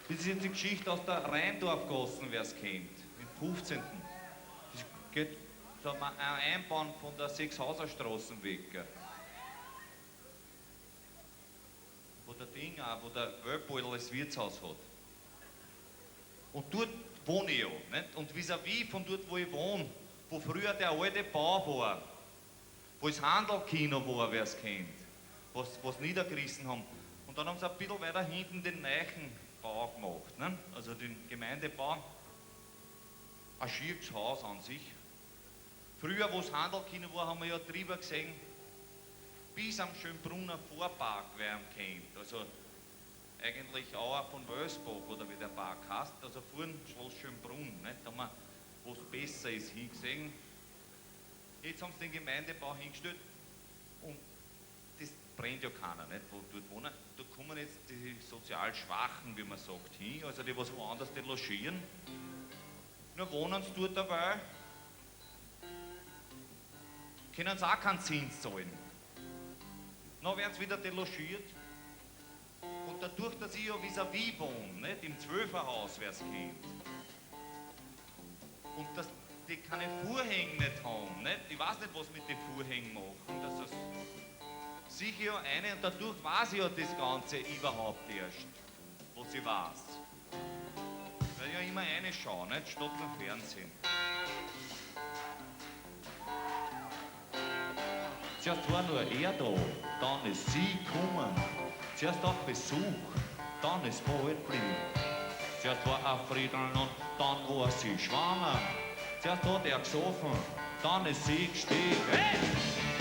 Das ist jetzt die Geschichte aus der Rheindorfgassen, wer es kennt, im 15. Das geht so am Einbahn von der Sechshauser Straße weg. Wo der Ding auch, wo der Wölbeutel das Wirtshaus hat. Und dort wohne ich ja. Nicht? Und vis-à-vis von dort, wo ich wohne, wo früher der alte Bau war, wo das Handelkino war, wer es kennt, was niedergerissen haben. Und dann haben sie ein bisschen weiter hinten den neuen Bau gemacht, ne? Also den Gemeindebau. Ein schieres Haus an sich. Früher, wo das Handelkino war, haben wir ja drüber gesehen, bis am Schönbrunner Vorpark, wer ihn kennt. Also eigentlich auch von Wölsbach oder wie der Park heißt, also vorn Schloss Schönbrunn, nicht? Da haben wir, wo es besser ist, hingesehen. Jetzt haben sie den Gemeindebau hingestellt und das brennt ja keiner, nicht? Wo dort wohnen. Da kommen jetzt die sozial Schwachen, wie man sagt, hin, also die, was woanders logieren. Nur wohnen sie dort dabei, können sie auch keinen Zins zahlen. Dann werden sie wieder delogiert. Und dadurch, dass ich ja vis-à-vis wohne, nicht? Im Zwölferhaus, wer es kennt, und dass die keine Vorhänge nicht haben, nicht? Ich weiß nicht, was mit den Vorhängen machen, dass das sicher ja eine, und dadurch weiß ich ja das Ganze überhaupt erst, was ich weiß. Weil ich ja immer eine schaue, nicht? Statt nur Fernsehen. Zuerst war nur er da, dann ist sie gekommen. Zuerst auf Besuch, dann ist bald geblieben. Zuerst war er Friedel und dann war sie schwanger. Zuerst hat er gesoffen, dann ist sie gestiegen. Hey!